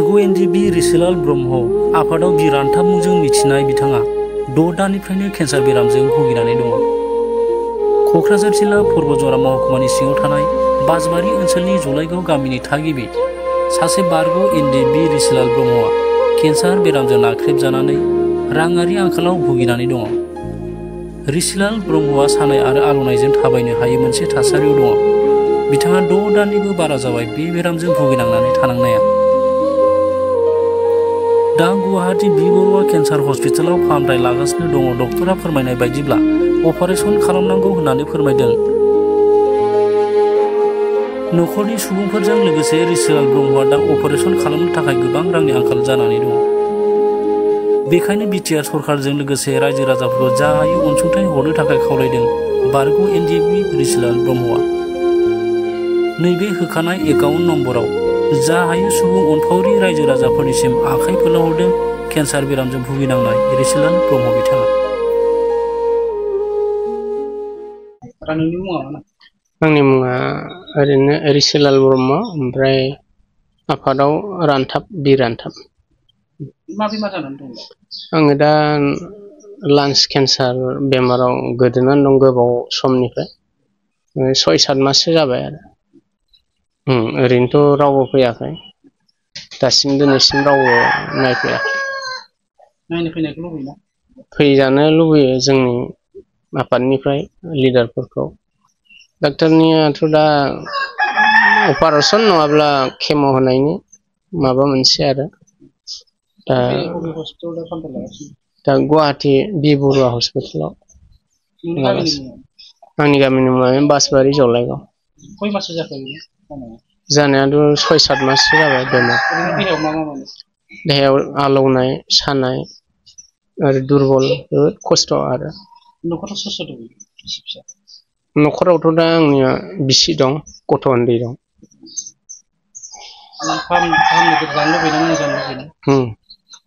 बारग' एनडिएबि रिसिलाल ब्रह्म आफादाव बिरान्थाब मुंजों मिथिनाय बिथाङा 6 दाननिफ्रायनो केन्सार बेरामजों भुगिनानै दङ। क'क्राझार जिल्ला पर्बतजरा महकुमानि सिङाव थानाय बासबारि ओनसोलनि जलाइगाव गामिनि थागिबि सासे बारग' एनडिएबि रिसिलाल ब्रह्मआ केन्सार बेरामजों नाख्रेबजानानै राङारि आंखालाव भुगिनानै दङ। रिसिलाल ब्रह्मआ सानाय आरो आलौनायजों थाबायनो हायै मोनसे थासारियाव दङ। बिथाङा 6 दाननिबो बारा जाबाय बे बेरामजों भुगिनांनानै थानांनाया। दा गुवाहाटी बि बरुवा केन्सार हस्पिटालाव फाहामथाय लागासिनो दङ। डक्टरा फोरमायनाय बायदिब्ला अपारेसन खालामनांगौ होननानै फोरमायदों। न'खरनि सुबुंफोरजों लोगोसे रिसिलाल ब्रह्मआ दा अपारेसन खालामनो थाखाय गोबां रांनि आंखाल जानानै दङ। बेखायनो बिटिआर सरकारजों लोगोसे रायजो राजाफोरखौ जा हायो अनसुंथाइ हरनो थाखाय खावलायदों बारग' एनडिएबि रिसिलाल ब्रह्मआ। नैबे होखानाय एकाउन्ट नम्बराव जा हायो सुबुं अनफावरि रायजो राजाफोरनिसिम आखाइ फोलावहरदों केन्सार बेरामजों भुगिनांनाय रिसिलाल ब्रह्म बिथाङा। आंनि मुङा ओरैनो रिसिलाल ब्रह्म, ओमफ्राय आफादाव रानथाब बिरानथाब। आङो दा लांस केन्सार बेमाराव गोदोनानै दं गोबाव समनिफ्राय 6-7 माससो जाबाय आरो। ओरैनोथ' रावबो फैयाखै दासिम, दिनैसिम रावबो नायफैयाखै। नायनो फैनायखौ लुबैयोना? फैजानो लुबैयो जोंनि आफादनिफ्राय लिडारफोरखौ। डाक्टारनियाथ' दा अपारेसन नङाब्ला केम' होनायनि माबा मोनसे आरो। दा गुवाहाटी बि बरुवा हस्पिटालाव लागासिनो। आंनि गामिनि मुङा बासबारि जलाइगाव। खय माससो जाखो जानायाथ' 6-7 माससो जाबाय बेमार। देहायाव आलौनाय, सानाय आरो दुरबल, जोबोद खस्थ' आरो। न'खराव सोर सोर दं? न'खरावथ' दा आंनिया बिसि दं, गथ' उन्दै दं।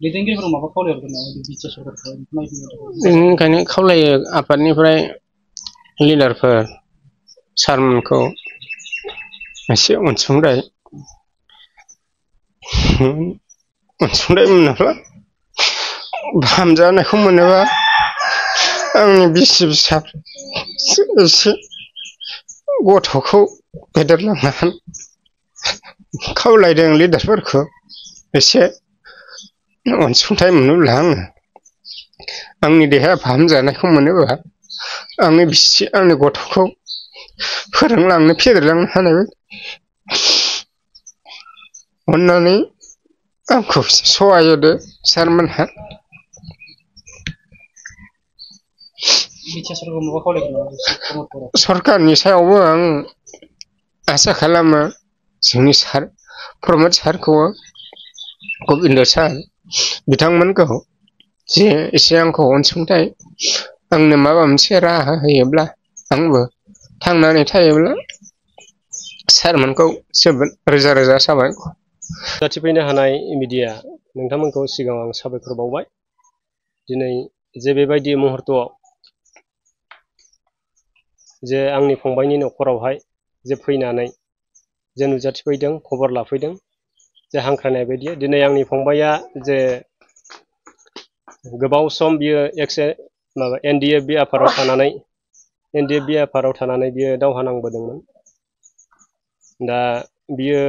दैदेनगिरिफोराव माबा खावलायहरगोन नामा बिटिआर सरकारखौ? ओंखायनो खावलायो आफादनिफ्राय लिडारफोर सारमोनखौ एसे अनसुंथाइ मोनाब्ला फाहामजानायखौ मोनोबा आंनि बिसि फिसाफोर एसे गथ'खौ फेदेरलांनो हागोन। खावलायदों लिडारफोरखौ एसे अनसुंथाइ मोनोब्ला आंनि देहाया फाहामजानायखौ मोनोबा आंनि बिसि, आंनि गथ'खौ फोरोंलांनो, फेदेरलांनो हानाय अननानै आंखौ सहाय होदो सारमोनहा। सरकारनि सायावबो आं आसा खालामो जोंनि सार प्रमद सारखौ, गबिन्द सार बिथांमोनखौ जे एसे आंखौ अनसुंथाइ, आंनो माबा मोनसे राहा होयोब्ला आंबो थांनानै थायोब्ला सारमोनखौ जोबोद रोजा रोजा साबायखर। नुजाथिफैनो हानाय मिडिया नोंथांमोनखौ सिगाङाव आं साबायखर बावबाय। दिनै जे बेबायदि मुहूर्तआव जे आंनि फंबायनि न'खरावहाय जे फैनानै जे नुजाथिफैदों, खबर लाफैदों, जे हांख्रायनाय बायदि दिनै आंनि फंबाया जे गोबाव सम बियो एनडिएबि आफादाव थानानै बियो दावहा नांबोदोंमोन। दा बियो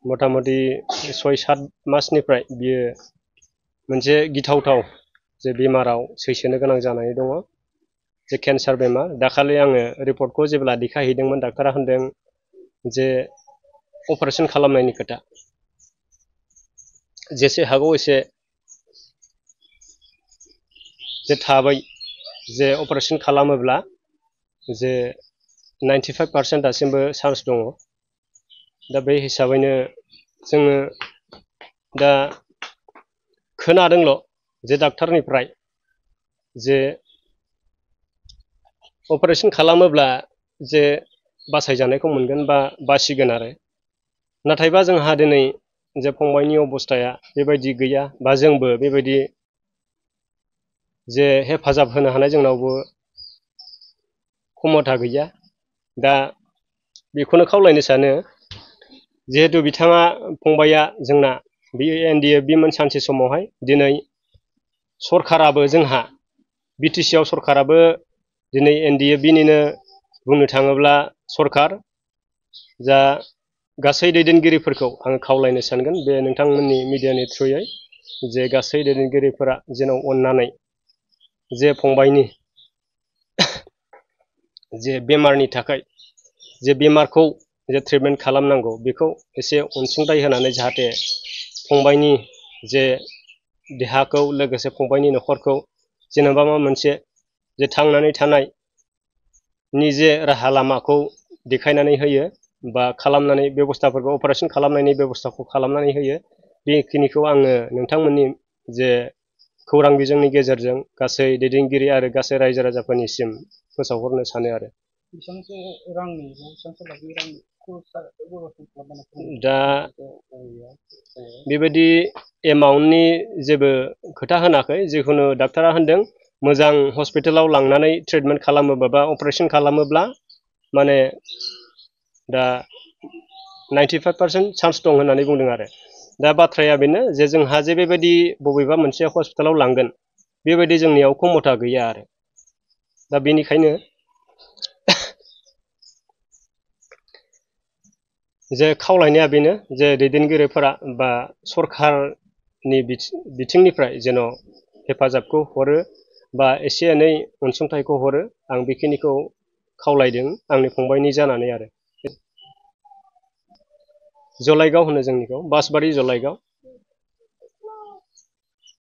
मथा मथि 6-7 मासनिफ्राय बियो मोनसे गिथावथाव जे बेमाराव सैसोनो गोनां जानानै दङ, जे केन्सार बेमार। दाखालि आङो रिपर्टखौ जेब्ला देखायहैदोंमोन, डाक्टारा होनदों जे अपारेसन खालामनायनि खोथा। जेसे हागौ एसे जे थाबै जे अपारेसन खालामोब्ला जे 95% दासिमबो चान्स दङ। दा बे हिसाबैनो जोङो दा खोनादोंल' जे डाक्टारनिफ्राय जे अपारेसन खालामोब्ला जे बासायजानायखौ मोनगोन बा बासिगोन आरो। नाथायबा जोंहा दिनै जे फंबायनि अबस्थाया बेबायदि गैया, बा जोंबो बेबायदि जे हेफाजाब होनो हानाय जोंनावबो खमथा गैया। दा बेखौनो खावलायनो सानो, जिहेतु बिथाङा फंबाया जोंना बे NDFB-मोन सानसे समावहाय दिनै सरखाराबो जोंहा BTC आव सरखाराबो दिनै NDFB-निनो बुंनो थाङोब्ला सरखार जा गासै दैदेनगिरिफोरखौ आङो खावलायनो सानगोन बे नोंथांमोननि मिडियानि थ्रुयै जे गासै दैदेनगिरिफोरा जेन अननानै जे फंबायनि जे बेमारनि थाखाय जे बेमारखौ जे ट्रिटमेन्ट खालामनांगौ बेखौ एसे अनसुंथाइ होनानै जाहाथे फंबायनि जे देहाखौ लोगोसे फंबायनि न'खरखौ जेनेबा माबा मोनसे जे थांनानै थानाय निजे राहा लामाखौ देखायनानै होयो बा खालामनानै बेबस्थाफोरखौ अपारेशन खालामनायनि बेबस्थाखौ खालामनानै होयो बेखिनिखौ आङो नोंथांमोननि जे खौरां बिजोंनि गेजेरजों गासै दैदेनगिरि आरो गासै रायजो राजाफोरनिसिम फोसावहरनो सानो आरो दा बेबायदि एमाउन्टनि जेबो खोथा होनाखै जिखुनु डाक्टारा होनदों मोजां हस्पिटालाव लांनानै ट्रिटमेन्ट खालामोबा बा अपारेशन खालामोब्ला माने दा 95% चान्स दं होननानै बुंदों आरो दा बाथ्राया बेनो जे जोंहा जे बेबायदि बबेबा मोनसे हस्पिटालाव लांगोन बेबायदि जोंनियाव क्षमता गैया आरो दा बेनिखायनो जे खावलायनाया बेनो जे दैदेनगिरिफोरा बा सरखारनि बिथिंनिफ्राय जेन हेफाजाबखौ हरो बा एसे एनै अनसुंथाइखौ हरो आं बेखिनिखौ खावलायदों आंनि फंबायनि जानानै आरो जलाइगाव होनो जोंनिखौ बासबारि जलाइगाव